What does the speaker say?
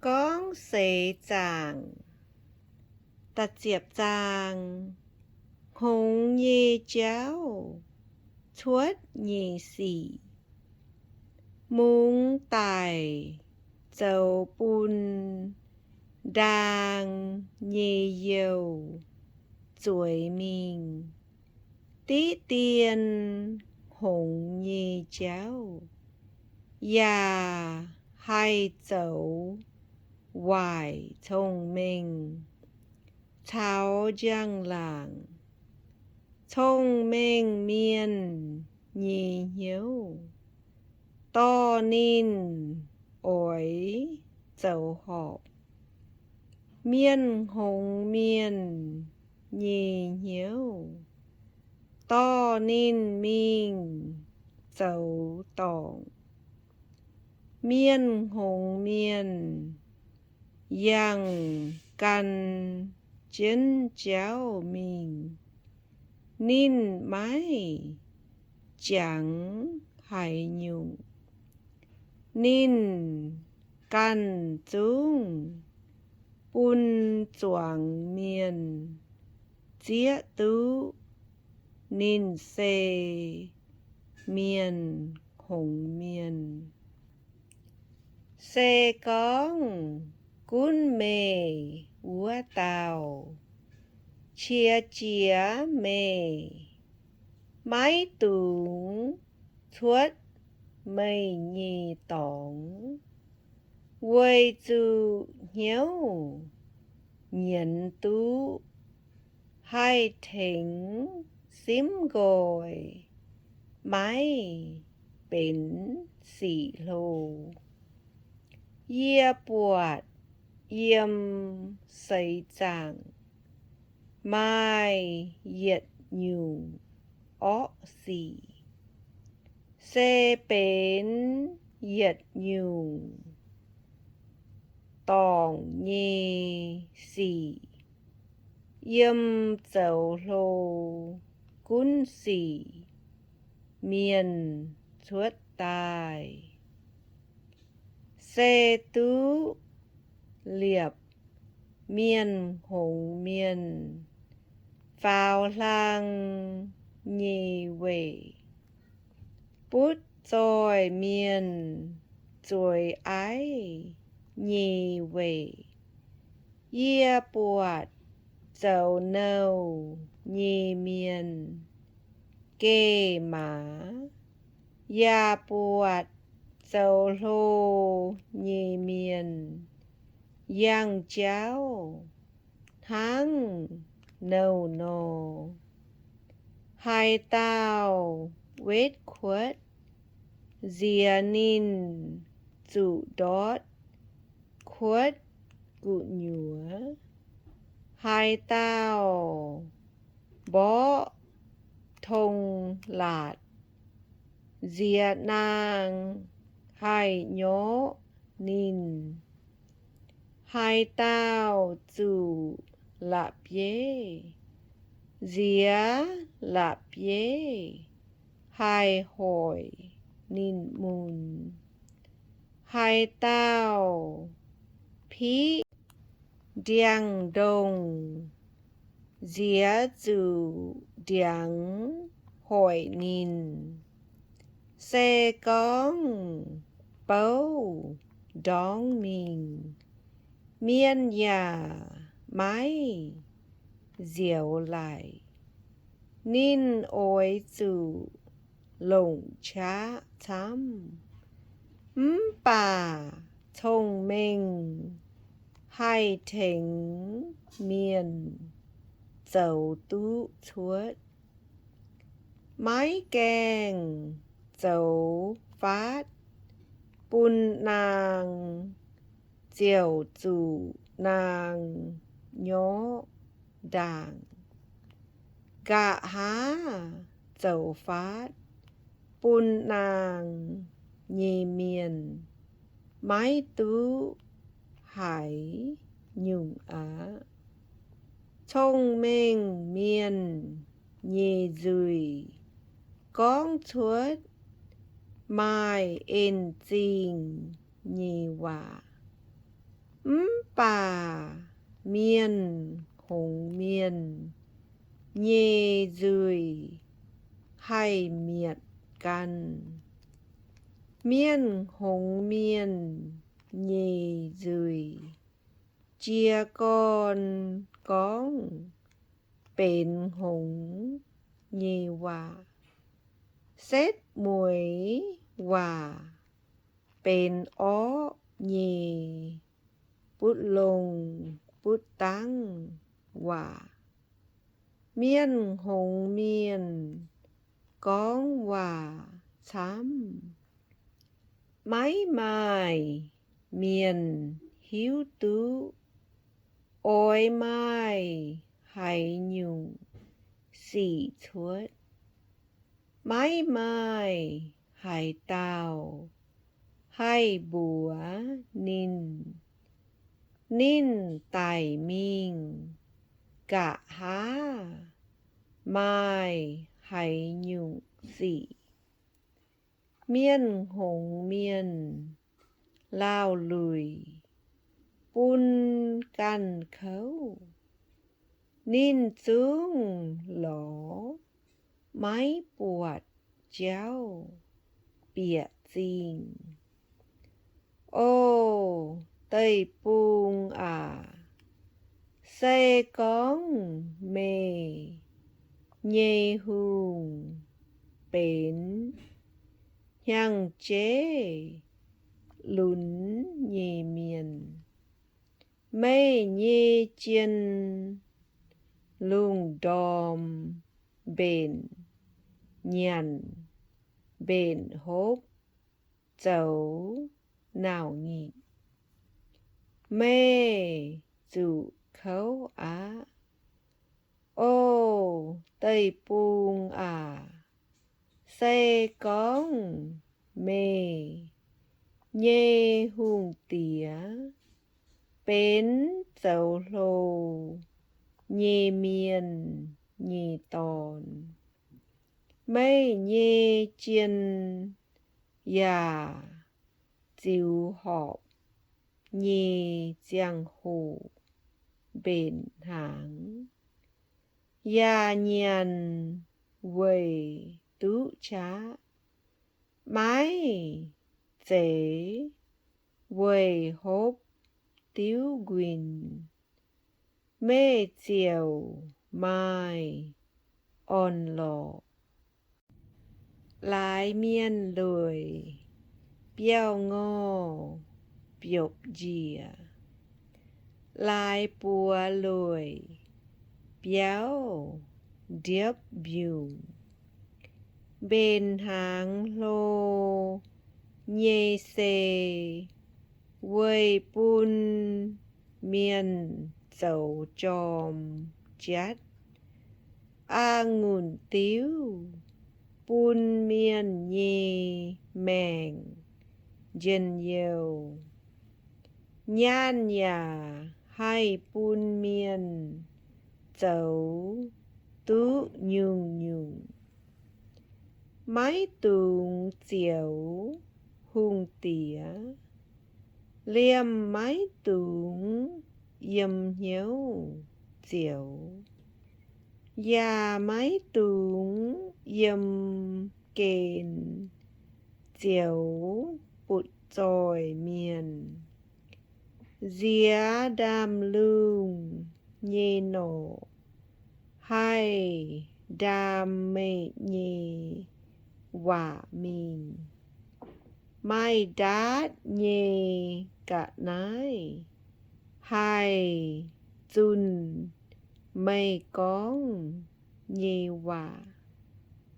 gorngv seix zaangc. Da'ziepc zaang. Hngongx nyei jauv cuotv nyeic sic. Mungz daic zoux bun ndaang nyei youh zueiz mingh. Diqv dien hngongx nyei jauv yaac haih zoux waaic cong-mengh caux njang-laangc. Cong-mengh mienh nyei hnyouv dorh ninh oix zoux horpc. Mienh hngongx mienh nyei hnyouv dorh ninh mingh zoux dorngc. Mienh hngongx mienh yangh gan jienv jauv mingh, ninh maiv jangx haaix nyungc. Ninh ganh zungv bun zuangx mienh zieqv duqv ninh se mienh hngongx mienh. Se gorngv gunv meih wuov dauh, qiex jiez meih maiv dungx cuotv meih nyei dorngx, weic zuqc hnyouv nyienz duqv haih tengx simv nqoi, maiv benx sic hlo. Yie buatc yiem seix zaangc maaih yietc nyungc orqv sic, se benx yietc nyungc dorngc nyei sic. Yiem zoux hlo gunv sic mienh cuotv daaih, se duqv liepc mienh hngongx mienh faaux hlang nyei weic, butv zoih mienh zueiz aiv nyei weic. Yie buatc zoux nouh nyei mienh geh maaz, yaac buatc zoux hlo nyei mienh yangh jauv hnangv nouh nor. Haaix dauh wetv kuotv, nziex ninh zuqc ndortv kuotv gu'nyuoz. Haaix dauh mborqv tong laatc, nziex naang haih nyorqv ninh. Haaix dauh zuqc la'bieiv, nziex la'bieiv haih hoic ninh mun. Haaix dauh piqv ndiangx-ndongh, nziex zuqc ndiangx hoic ninh. Se gorngv bouv ndorngv mingh, mienh yaac maiv nzioux laic. Ninh oix zuqc longc qaqv camv, mv baac cong-mengh haih tengx mienh zoux duqv cuotv. Maiv gaengh zoux faatv bun naang, ziouc zuqc naang nyorqv ndaangc. Nqa'haav zoux faatv bun naang nyei mienh maiv duqv haaix nyungc aqv. Cong-mengh mienh nyei nzuih gorngv cuotv maaih en zingh nyei waac. Mv baac mienh hngongx mienh nyei nzuih haih mietc ganh. Mienh hngongx mienh nyei nzuih jiez gorn gorngv benx hngongx nyei waac, setv mueiz waac benx orqv nyei, butv longh butv dangv waac. Mienh hngongx mienh gorngv waac camv, maiv maaih mienh hiuv duqv oix maaih haaix nyungc sic cuotv. Maiv maaih haaix dauh haih mbuox ninh, ninh daic mingh nqa'haav maaih haaix nyungc sic. Mienh hngongx mienh laauh luic bun ganh kouv, ninh zungv lorz maiv buatc jauv bieqc zingh. O deic-bung aac, se gorngv meih nyei hungh benx hnyangx-jeiv lunx nyei mienh, meih nyei jien lungh ndorm mbenc nyanc mbenc hopv zoux nauc nyitc, meih zuqc kouv aqv. O deic-bung aac, se gorngv meih nyei hungh diex benx zoux hlo nyei mienh nyei dorn, meih nyei jien yaac ziux horpc nyei ziangh hoc mbenc hnaangx, yaac nyanc weic duqv qaqv, maiv zeiz weic hopv diuv nquin, meih ziouc maaih orn-lorqc. Laaix mienh lueic biauv-ngorh biopv njiec, laaix buoz lueic biauv ndiepv mbiungc. Mbenc hnaangx hlo nyei sei weic bun mienh zoux jorm jatv, a'ngunc diuv bun mienh nyei maengc njien-youh. Nyaanh yaac haih bun mienh zoux duqv nyungc-nyungc. Maiv dungx zioux hungh diex, liemh maiv dungx yiem hnyouv zioux, yaac maiv dungx yiem gen zioux butv-zoih mienh. Nziex ndaamv-lungh nyei norqc haih ndaam meih nyei waac mingh. Maaih ndaatv nyei ga'naaiv haih zunh meih gorngv nyei waac.